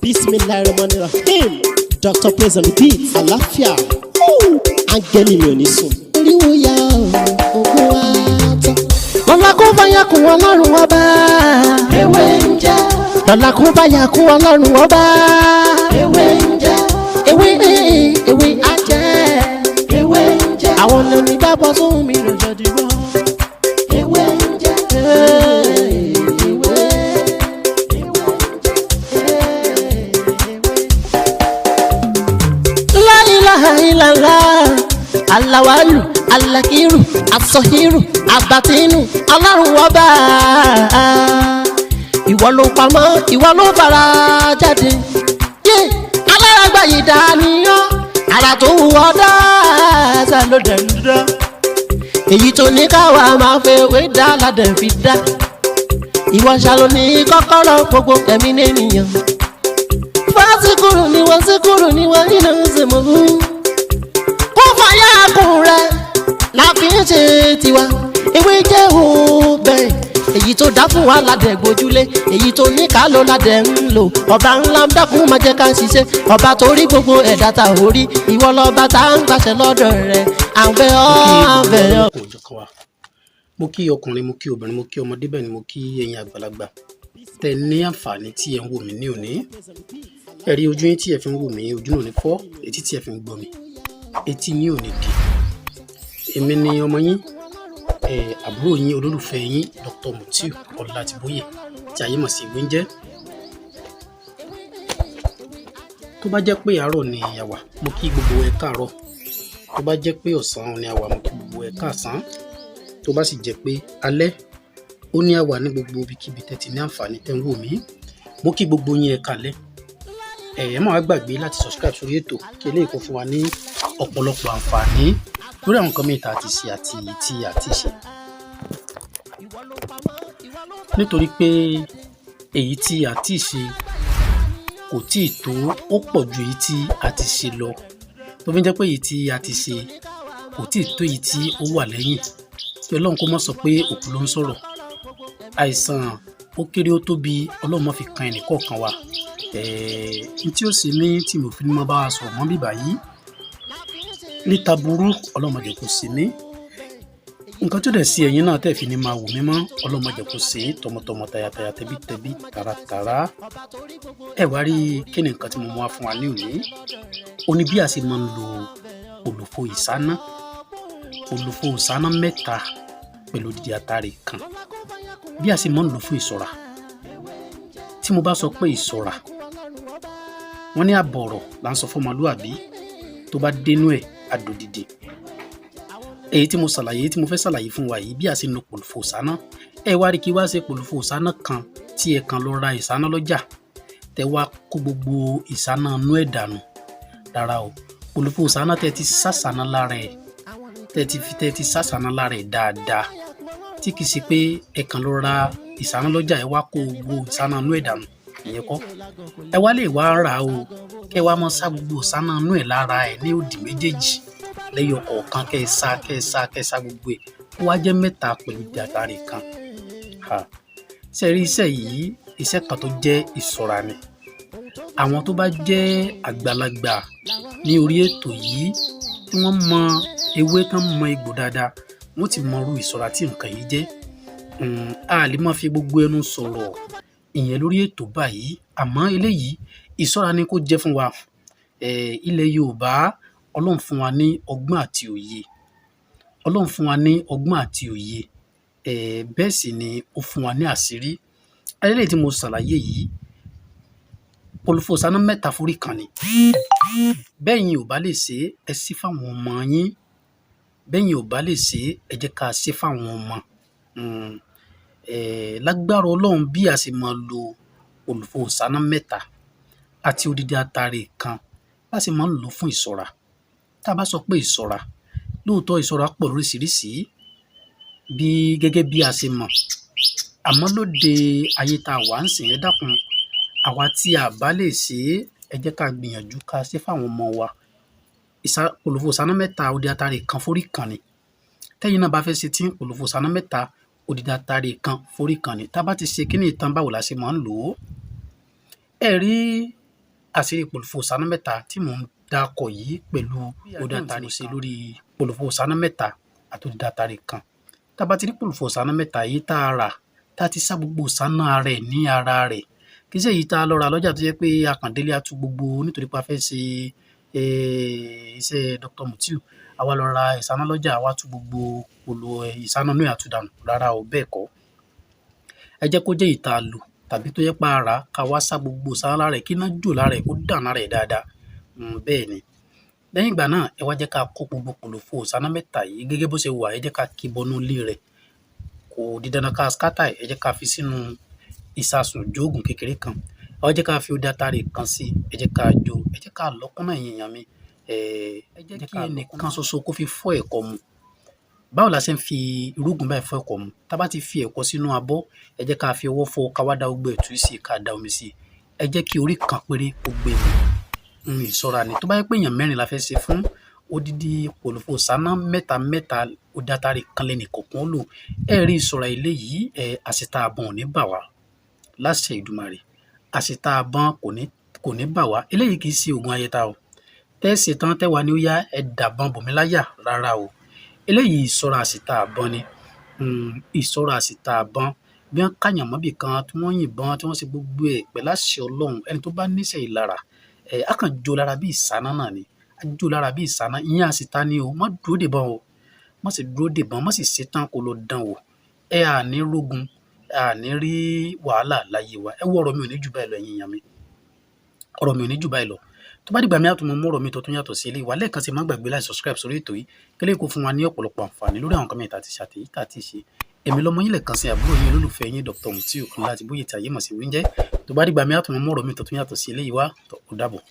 Bismillahirrahmanirrahim. Dr. Praise on the beat. Àlàáfíà. Áńgẹ́lì mi ò ní sùn. Oríwo ya ògùn wa tán. Lọ́la kó bá yà kún Ọlọ́run Ọba. Ewé ń jẹ́. Lọ́la kó bá yà kún Ọlọ́run Ọba. Ewé ń jẹ́. Ewé ewé á jẹ́. Ewé ń jẹ́. Àwọn onígbàgbọ́ sóhun mi ló jẹ́ dìbò. Ewé ń jẹ́. Ewé. La ilaha illallah, alawalu, alakiru, asọhiru, abatinu, Ọlọ́run Ọba. Ìwọ ló pamọ́, ìwọ ló fara jáde. Yé alárágbá yìí dániyàn, ara tó wù ọ́ dáadáa ló dẹ̀ ń dá. Èyí tó ní káwa máa fẹ́ wé dá ládẹ̀ fi dá. Ìwọ ṣàlò ní kọ́kọ́rọ́ gbogbo ẹ̀mí nìyẹn. Fásikúrú ni wọ́n síkúrú ni wọ́n nínú ìsìnkú. Kó fàyà kùn rẹ̀ la fi ń ṣe tiwa. Ewé jẹ́ òbẹ̀. Èyí tó dá fún wa ládẹ̀ gbójúlé. Èyí tó ní ká ló ládẹ̀ ń lò. Ọba ńlá ń dákun máa jẹ́ ká ṣiṣẹ́. Ọba tó rí gbogbo ẹ̀dá ta ò rí. Ìwọ lọ́ba tá ń gbàṣẹ lọ́dọ̀ rẹ̀. À ń bẹ̀ ọ́, à ń bẹ̀ ọ́. Mo kí ọkùnrin, mo kí obìnrin, mo kí ọmọdé, bẹ́ẹ̀ ni mo kí ẹ̀yin àgbàlagbà tẹ ní àǹfààní tí ẹ ń wò mí ní òní. Ẹ rí ojú yín tí ẹ fi ń wò mí, ojú náà ní fọ́, etí tí ẹ fi ń gbọ́ mi, etí yín ò ní di. Èmi ni ọmọ yín, àbúrò yín, olólùfẹ́ yín, Dr. Mutiu Ọlátìbóyè tí ayé mọ̀ sí Ewéńjẹ́. Tó bá jẹ́ pé àárọ̀ ni a wà, mo kí gbogbo ẹ káàárọ̀. Tó bá jẹ́ pé ọ̀sán ni a wà, mo kí gbogbo ẹ káàsán. Tó bá sì jẹ́ pé alẹ́ ó ní a wà ní gbogbo ibikíbi tẹ́ ti ní àǹfààní tẹ́ ń wò mí, mo kí gbogbo yín ẹ káalẹ́. Ẹ má wá gbàgbé láti subscribe sórí ètò kí eléyìí kó fún wa ní ọ̀pọ̀lọpọ̀ àǹfààní lórí àwọn nǹkan mìíràn tá a ti ṣe àti èyí tí a ti ṣe. Nítorí pé èyí tí a ti ṣe kò tíì tó, ó pọ̀ ju èyí tí a ti ṣe lọ. Tó fi ń jẹ́ pé èyí tí a ti ṣe kò tíì tó èyí tí ó wà lẹ́yìn. Kí Ọlọ́run kó má sọ pé òkú ló ń sọ̀rọ̀. Àìsàn ó kéré ó tóbi, Ọlọ́run má fi kan ẹnì kọ̀ọ̀kan wa. N tí ó ṣe mí tí mo fi ní máa bá wa sọ̀rọ̀ mọ́ bíbà yìí níta burú, Ọlọ́run má jẹ́ kó ṣe mí. Nǹkan tó dẹ̀ sí ẹ̀yin náà tẹ̀ fi ní máa wò mí mọ́, Ọlọ́run má jẹ́ kó ṣe é tọmọtọmọ, tayataya, tẹbítẹbí, taratara. Ẹ wá rí kí ni nǹkan tí mo mú wá fún wa ní òní. Ó ní bí a ṣe máa ń lo òlùfo ìsáná, òlùfo ìsáná mẹ́ta pẹ̀lú odidi atare kan. Bí a ṣe máa ń lò fún ìṣọ́ra. Tí mo bá sọ pé ìṣọ́ra, wọ́n ní àbọ̀rọ̀ là ń sọ fún ọmọlúàbí, tó bá dénú ẹ̀ adòdìdì. Èyí tí mo ṣàlàyé, tí mo fẹ́ ṣàlàyé fún wa yìí, bí a ṣe ń lo pòlùfò ìsáná. Ẹ wá rí kí wá ṣe pòlùfò ìsáná kan tí ẹ kàn lọ ra ìsáná lọ́jà tẹ wá kó gbogbo ìsáná inú ẹ̀ dànù. Rárá o, pòlùfò ìsáná tẹ ti sásàná lára ẹ̀, tẹ ti sásàná lára ẹ̀ dáadáa, tí kì í ṣe pé ẹ kàn lọ ra ìsáná lọ́jà ẹ wá kó gbogbo ìsáná inú ẹ̀ dànù. Ìyẹn kọ́. Ẹ wá lè wá rà o, kẹ wá máa sá gbogbo ìsáná inú ẹ̀ lára ẹ̀ ní òdì méjèèjì lẹ́yọ kọ̀ọ̀kan, kẹ́ ẹ sá, kẹ́ ẹ sá, kẹ́ ẹ sá gbogbo ẹ̀. Ó wá jẹ́ mẹ́ta pẹ̀lú atare kan. Ṣé rí iṣẹ́ yìí, iṣẹ́ kan tó jẹ́ ìṣọ́ra ni. Àwọn tó bá jẹ́ àgbàlagbà ní orí ètò yìí tí wọ́n mọ ewé, tán mọ egbò dáadáa, wọ́n ti mọ irú ìṣọ́ra tí nǹkan yìí jẹ́. A lè máa fi gbogbo ẹnu sọ̀rọ̀ ìyẹn lórí ètò báyìí, àmọ́ eléyìí ìṣọ́ra ni kó jẹ́ fún wa. Ilẹ̀ Yorùbá, Ọlọ́run fún wa ní ọgbọ́n àti òye. Ọlọ́run fún wa ní ọgbọ́n àti òye. Bẹ́ẹ̀ sì ni ó fún wa ní àṣírí. Eléyìí tí mo ṣàlàyé yìí, pòlùfò ìsáná mẹ́ta forí kan ni. Bẹ́ẹ̀yin ò bá lè ṣe, ẹ ṣí fáwọn ọmọ yín. Bẹ́ẹ̀yin ò bá lè ṣe, ẹ jẹ́ ká ṣe fáwọn ọmọ. Lágbára Ọlọ́run, bí a ṣe máa lo pòlùfò ìsáná mẹ́ta àti odidi atare kan, bá ṣe máa ń lò fún ìṣọ́ra. Tá a bá sọ pé ìṣọ́ra, lóòótọ́ ìṣọ́ra pọ̀ lóríṣiríṣi bí gẹ́gẹ́ bí a ṣe mọ̀. Àmọ́ lóde ayé tá a wà ń sìn, ẹ dákun, àwa tí a bá lè ṣe, ẹ jẹ́ ká gbìyànjú ká ṣe fáwọn ọmọ wa. Pòlùfò ìsáná mẹ́ta, odidi atare kan forí kan ni. Tẹ́yin náà bá fẹ́ ṣe tí pòlùfò ìsáná mẹ́ta, odidi atare kan forí kan ni. Tá a bá ti ṣe kíní tán, báwo la ṣe máa ń lò ó? Ẹ rí. Àṣírí pòlòfò ìsáná mẹ́ta tí mò ń dákọ̀ yìí pẹ̀lú odò àtàrí ṣe lórí pòlòfò ìsáná mẹ́ta àti odò àtàrí kan. Tá a bá ti rí pòlòfò ìsáná mẹ́ta yìí tá a rà, tá a ti sá gbogbo ìsáná rẹ̀ ní ara rẹ̀, kì í ṣe èyí tá a lọ rà lọ́jà tó jẹ́ pé a kàn délé a tú gbogbo nítorí pé a fẹ́ ṣe iṣẹ́ Dr. Mutiu, a wá lọ ra ìsáná lọ́jà, a wá tú gbogbo pòlò ìsáná inú ẹ̀ a tú dànù. Rárá o, bẹ́ẹ̀ kọ́. Ẹ jẹ́ kó jẹ́ èyí tá a lò tàbí tó jẹ́ pé a rà á, ká wá sá gbogbo ìsáná lára ẹ̀, kí iná jò lára ẹ̀, kó dàn lára ẹ̀ dáadáa. Bẹ́ẹ̀ ni. Lẹ́yìn ìgbà náà, ẹ wá jẹ́ ká kó gbogbo pòlòfò ìsáná mẹ́ta yìí gẹ́gẹ́ bó ṣe wà, ẹ jẹ́ ká kí bọnú ilé rẹ̀. Kò di dandan ká scatter ẹ̀, ẹ jẹ́ ká fi sínú ìsasùn jóògùn kékeré kan. Ẹ wá jẹ́ ká fi odò atare kan sí i, ẹ jẹ́ ká jó, ẹ jẹ́ ká lọ́ kúnná, ẹ̀yin èèyàn mi. Ẹ jẹ́ kí ẹnìkan ṣoṣo kó fi fọ́ ẹ̀kọ mu. Báwo la ṣe ń fi irúgùn báyìí fọ́ ẹ̀kọ mu? Tá a bá ti fi ẹ̀kọ sínú abọ́, ẹ jẹ́ ká fi ọwọ́ fọ́, ká wá da gbogbo ẹ̀ tú sí i, ká da omi sí i. Ẹ jẹ́ kí orí kan péré kó gbé mu. Ìṣọ́ra ni. Tó bá jẹ́ pé èèyàn mẹ́rin la fẹ́ ṣe fún, odidi pòlòfò ìsáná mẹ́ta mẹ́ta, odò atare kan lẹnì kọ̀ọ̀kan ó lò. Ẹ rí ìṣọ́ra eléyìí, àṣetá àbọ̀n ò ní bà wá. Láṣẹ Èdùmàrè, àṣetá àbọ̀n kò ní bà wá. Eléyìí kì í ṣe òògùn ayẹta o. Tẹ́ ẹ ṣe tán tẹ́ wá ní ó yá ẹ dàbọn bòmí láyà, rárá o. Eléyìí ìṣọ́ra àṣetá àbọ̀n ni. Ìṣọ́ra àṣetá àbọ̀n. Bí wọ́n kàyàn mọ́bì kan tí wọ́n yìnbọn, tí wọ́n ṣe gbogbo ẹ̀ pẹ̀lú àṣẹ Ọlọ́run, ẹni tó bá níṣẹ́ ìlara, á kàn jó lára bí ìsáná náà ni. Á jó lára bí ìsáná. Ìyẹn àṣetá ni o. Má dúró dè bọ́n o. Má sì dúró dè bọ́n, má sì ṣe tán kó lọ dán wò. Ẹ à ní rógun, a ní rí wàhálà láyé wa. Ẹ wo, ọ̀rọ̀ mi ò ní jù báyìí lọ, ẹ̀yin èèyàn mi. Ọ̀rọ̀ mi ò ní jù báyìí lọ. Tó bá dìgbà mi, á tún mọ mú ọ̀rọ̀ mi tó tún yàtọ̀ sí eléyìí wá. Lẹ́ẹ̀kan sí, má gbàgbé láti subscribe sórí ètò yìí, kí lè kó fún wa ní ọ̀pọ̀lọpọ̀ àǹfààní lórí àwọn nǹkan mìíràn tá a ti ṣe àti èyí tá a ti ṣe. Èmi lọmọ yín lẹ́ẹ̀kan sí, àbúrò yín, olólùfẹ́ yín, Dr. Mutiu Ọlátíbóyè tí ayé mọ̀ sí Wíńjẹ́. Tó bá dìgbà mi, á tún mọ mú ọ̀rọ̀ mi tó tún yàtọ̀ sí eléyìí wá. Ó dàbọ̀.